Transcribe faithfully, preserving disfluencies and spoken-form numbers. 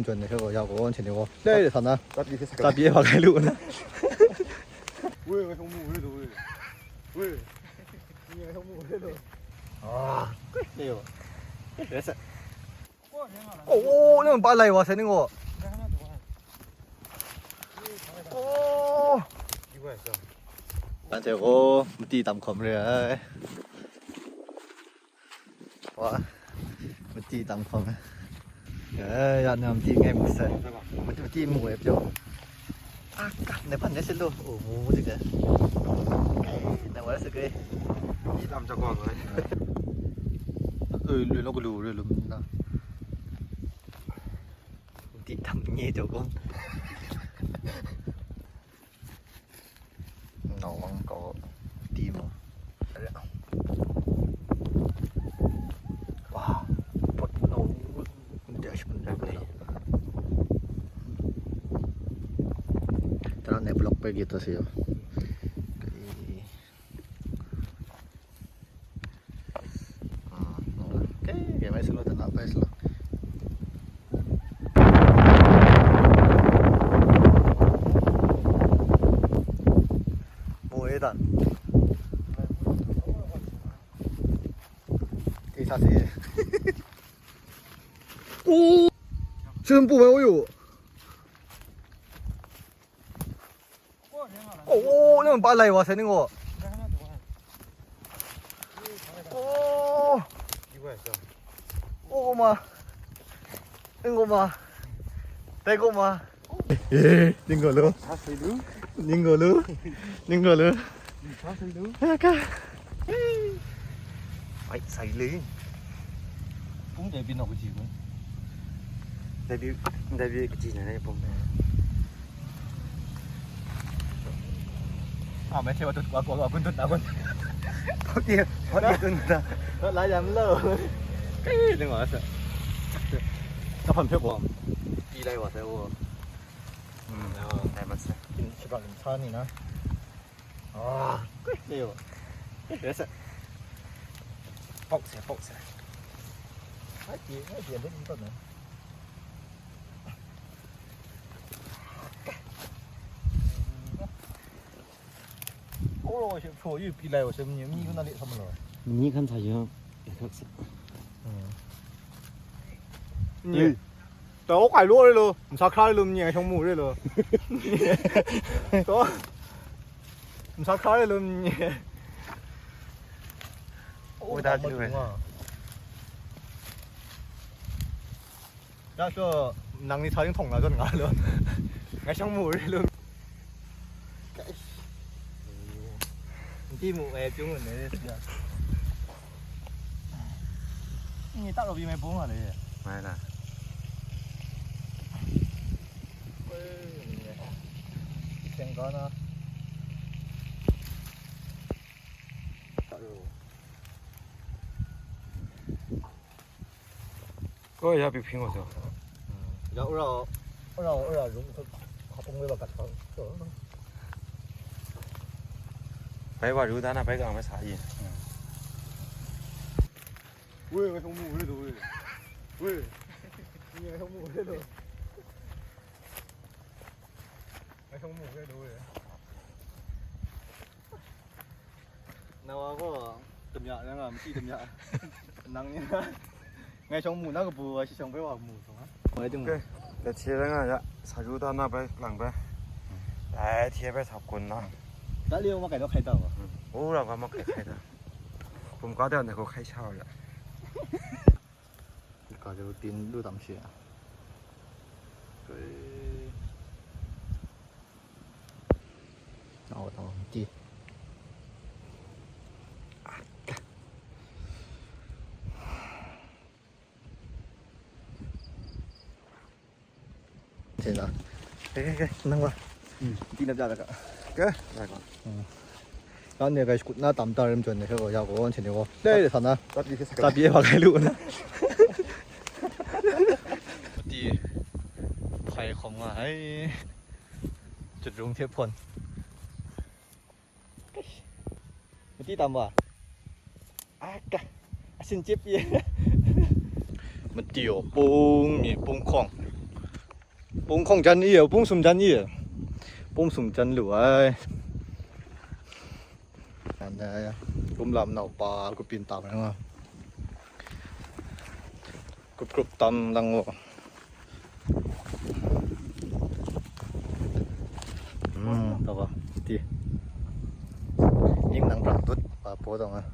Jun ni hpe gaw ya gaw, anhte ni gaw, dai de sa na, tat li hte sa tat li hpe hkai lu na. Woi, ngai hkawng mu re lu, woi. Woi. Ngai hkawng mu re lu. Ah, ni yo. Re sa. Oh, nang pa lai wa sa ni gaw. Oh. Anhte gaw mati tam hkawm re ai. Wa, mati tam hkawm e. Eh, ya na mati ngai mu sai. Mati, mati mu e pyo. Ah, ka, ne pan ne se lo. Oh, mu mu de ke. Kai, na wa se ke. Mati tam ja kwa lo. Eh, lu lo lu re lu na. Mati tam nye jo ko. Nawang kau ti ma. Wah, pot no. Dia shi pun dah ni. Tara ne blok pe gitu sih yo. Oke, oke, mai selo, tana, mai selo. Mo e dan. Ti sa si. Oh! Sumpu mai oyo. Oh, nang pa lai wa sa ni ngo. Oh. Oh, ma. Ngo ma. Tai ngo ma. Eh, ningo lo. Sa sai lu. Ningo lo. Ningo lo. Sa sai lu. Aka. Ai, sai le. Pung dai bi nok ji ko. Dai bi, dai bi ka ji na ne pung. Ah, mai te wa tut, wa, wa, wa, kun tut, wa, kun. Pau ti, pau ti tun na. Wa, la yam lo. Kai, ding wa sa. Ka pan phe ko. Ti lai wa sa wo. Hmm, ya, dai ma sa. Kin shi ba kin sa ni na. Ah, kai, ni yo. Kai, sa. Pok sa, pok sa. Hai ti, hai ti, lu ni pa na. Ora wa she, pho yu pi lai wa she, mi, mi kuna le sa ma lo. Ni kan sa yo, ya kak sa. Hmm. Ni. Ta o kai lo re lo, nsa kra re lo, ni ai shong mu re lo. To. Nsa kra re lo, ni. O da ti lo. Ya so, nang ni sa yung thong na zon nga lo. Ngai shang mu re lo. Nti mu ngai pyung ne ya. Ni tak lo bi mai bung nga le. Mai la. Seng ka na. Ko ya pi phing ko so. Ya ura, ura, ura, rung ko, kapung le ba kat ko. Bai wa ru da na bai ka ma sa yi. Woi, ngai hkawng mu re lo, woi. Woi. Ngai hkawng mu re lo. Ngai hkawng mu re lo, woi. Na wa gaw, damya na nga, masi damya. Nang ni na. Ngai shawng mu na kabu, wa shi shawng bai wa mu shawng a. Wai ting. Oke. Da htie bai nga ya, sa yu ta na bai lang bai. Dai htie bai sa kun na. Da le ma kai daw hkai ta wa. Hmm. O ra ga ma kai hkai ta. Kum ka da na ko hkai sha wa ya. Ka de tin du tam shi a. Kai. Aw, tawng ti. Tena. Kai, kai, kai, nang wa. Hmm. Ti na bya da ka. Ka? Bya ka. Hmm. Nan ne kai shkut na tam ta rim chon ne kai ko ya ko, chen ne ko. Dai de sa na. Tat li sa ka. Tat li ba kai lu na. Ti. Phai khom nga ai. Chut rung hte hpawn. Mati tam ba? Aka. Asin chip ye. Mati o pung mi pung khong. Pung hkawng jan i, pung sum jan i, pung sum jan lu ai. Nan dai, kum lam nau pa, ku pin tam ai nga. Grup grup tam lang wo. Hmm, tawa, ti. Ning nang rang tut, pa po dong ah.